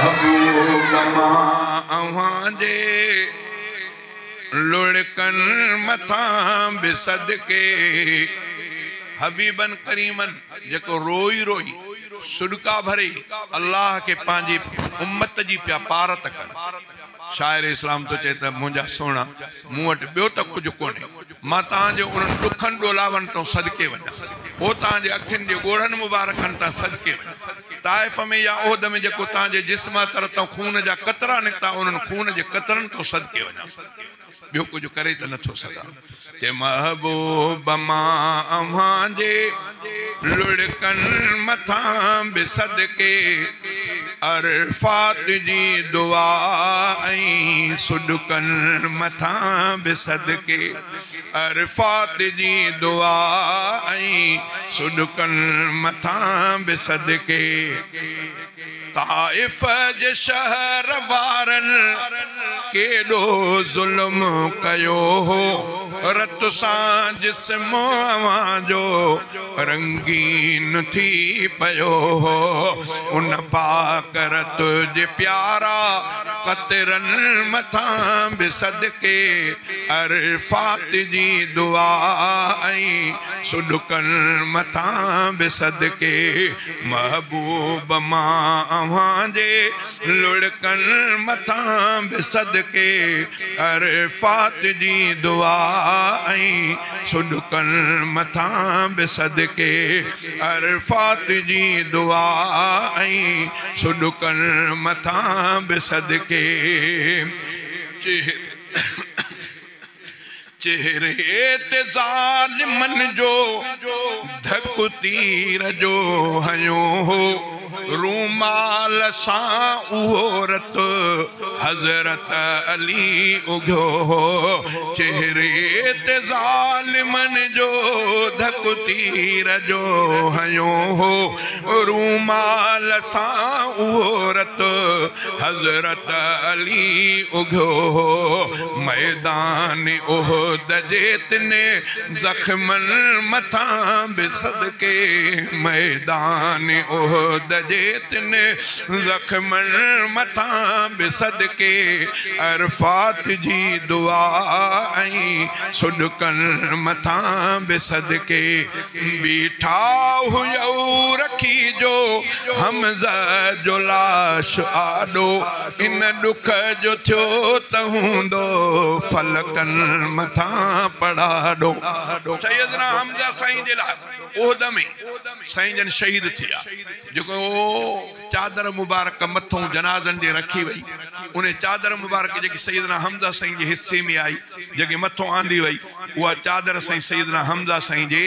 محبوب مان اوهان جي لڙڪن مٿان به صدقي. حبيبن ڪريمن جيڪو روئي روئي سڏڪا ڀري الله کي پنهنجي امت جي پيا پارت ڪن. شاعر اسلام ٿو چئي ته منهنجا سهڻا مون وٽ ٻيو ته ڪجهه ڪونهي، مان توهان جي انهن ڏکن ڏولاون تان صدقي وڃان، پوء توهان جي اکين جي ڳوڙهن مبارڪن تان صدقي وڃان. طائف ۾ يا احد ۾ جيڪو توهان جي جسم عطر تان خون جا قطرا نڪتا انهن خون جي قطرن تان صدقي وڃان. ٻيو ڪجهه ڪري ته نٿو سگهان. چي محبوب مان اوهان جي لڙڪن مٿان به صدقي، عرفات جي دعا ۽ سڏڪن مٿان به صدقي، عرفات جي دعا ۽ سڏڪن مٿان به صدقي. طائف جي شهر وارن ڪيڏو ظلم ڪيو هو، رت سان جسم اوهان جو رنگين ٿي پيو هو. ان پاڪ رت جي پيارا قطرن مٿان به صدقي، عرفات جي دعا ۽ سڏڪن مٿان به صدقي. محبوب مان اوهان جي لڙڪن مٿان به صدقي، عرفات جي دعا ۽ سڏڪن مٿان به صدقي، عرفات جي دعا ۽ سڏڪن مٿان به صدقي. چهري تي ظالمن جو ڌڪ تير جو هنيو هو، رومال سان اهو رت حضرت علي اگهيو هو. چهري تي ظالمن جو ڌڪ تير جو هنيو هو، رومال سان اهو رت حضرت علي اگهيو هو. ميدان احد جي تن زخمن مٿان به صدقي، ميدان احد جي تن زخمن مٿان به صدقي، عرفات جي دعا ۽ سڏڪن مٿان به صدقي. بيٺا هيو رکي جو حمزه جو لاش آڏو، ان ڏک جو ٿيو ته هوندو فلڪن مٿان پڙاڏو. سيدنا حمزه سائين جي لاء احد ۾ سائين جن شهيد ٿيا، جيڪو چادر مبارڪ مٿون جنازن جي رکي وئي، ان چادر مبارڪ جيڪي سيدنا حمزه سائين جي حصي ۾ آئي، جيڪي مٿون آندي وئي، اها چادر سائين سيدنا حمزه سائين جي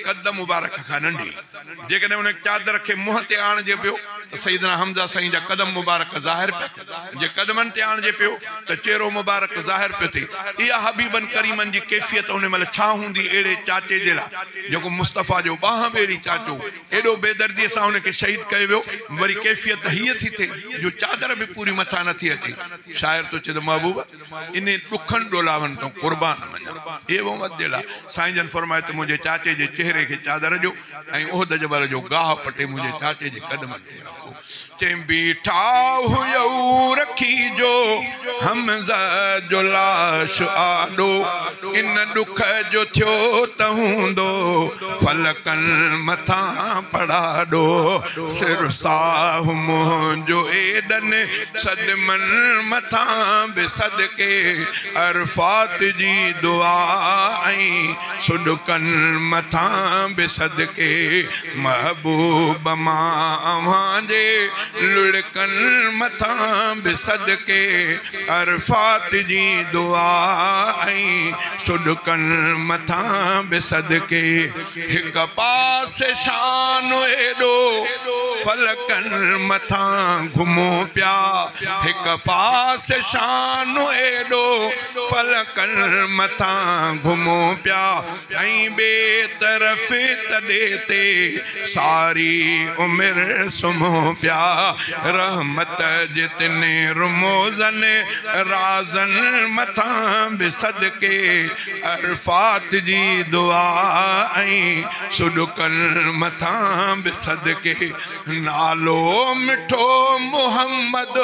قد مبارڪ کان ننڍي. جيڪڏهن ان چادر کي منهن تي آڻجي پيو ته سيدنا حمزه سائين جا قدم مبارڪ ظاهر پيا ٿين، جي قدمن تي آڻجي پيو ته چهرو مبارڪ ظاهر پيو ٿئي. اها حبيبن ڪريمن جي ڪيفيت ان مهل ڇا هوندي اهڙي چاچي جي لاء جيڪو مصطفيٰ جو ٻانهن ٻيڙي چاچو هو. ايڏو بيدرديء سان ان کي شهيد ڪيو ويو، وري ڪيفيت هيء ٿي ٿئي جو چادر به پوري مٿان نٿي اچي. شاعر ٿو چئي ته محبوب! انهي ڏکن ڏولاون تان قربان وڃان. اي محمد جي لاء سائين جن فرمايو ته منهنجي چاچي جي چهري کي چادر ڏيو ۽ احد جبل جو گاهه پٽي منهنجي چاچي جي قدمن تي رکو. چئين بيٺا هيو رکي جو حمزه جو لاش آڏو، ان ڏک جو ٿيو ته هوندو فلڪن مٿان پڙاڏو. سر ساهه منهنجو ايڏن صدمن مٿان به صدقي، عرفات جي دعا ۽ سڏڪن مٿان به صدقي. محبوب مان اوهان جي لڙڪن مٿان به صدقي، عرفات جي دعا ۽ سڏڪن مٿان به صدقي. هڪ پاسي شان ايڏو فلڪن مٿان گهمو پيا، هڪ هڪ پاسي شان ايڏو فلڪن مٿان گهمو پيا ۽ ٻئي طرف تڏي تي ساري عمر سمهو پيا. رحمت جي تن رموزن رازن مٿان به صدقي، عرفات جي دعا ۽ سڏڪن مٿان به صدقي. نالو مٺو محمد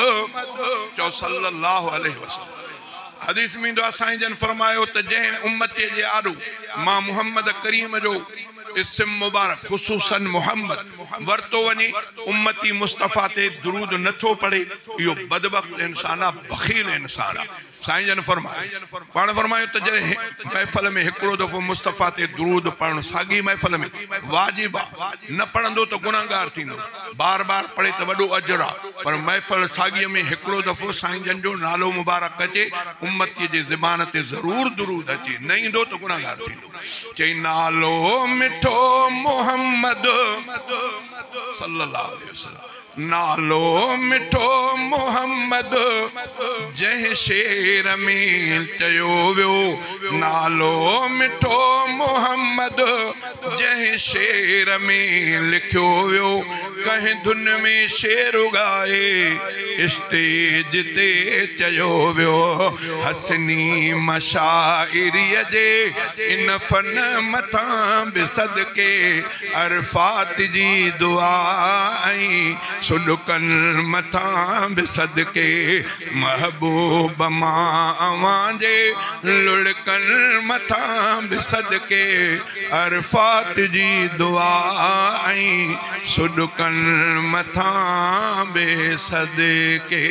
چئو صلي الله عليه وسلم. حديث ۾ ايندو آهي سائين جن فرمايو ته جنهن امتي جي آڏو مان محمد ڪريم جو اسم مبارڪ خصوصا محمد ورتو وڃي، امتي مصطفيٰ تي درود نٿو پڙهي، اهو بدبخت انسان آهي، بخيل انسان آهي. سائين جن فرمايو، پاڻ فرمايو ته جڏهن محفل ۾ هڪڙو دفعو مصطفيٰ تي درود پڙهڻ ساڳي محفل ۾ واجب آ، نه پڙهندو ته گنهگار ٿيندو، بار بار پڙهي ته وڏو اجر آ، پر محفل ساڳيء ۾ هڪڙو دفعو سائين جن جو نالو مبارڪ اچي، امتيء جي زبان تي ضرور درود اچي، نه ايندو ته گنهگار ٿيندو. چئي نالو مٺو محمد صلي الله عليه وسلم. نالو مٺو محمد جنهن شعر ۾ چيو ويو، نالو مٺو محمد جنهن شعر ۾ لکيو ويو، ڪنهن ڌن ۾ شعر ڳائي اسٽيج تي چيو ويو، حسني مشاعريء جي ان فن مٿان به صدقي عرفات جي دعا ۽ سڏڪن مٿان به صدقي، محبوب مان اوهان جي لڙڪن مٿان به صدقي، عرفات جي دعا ۽ سڏڪن مٿان به صدقي.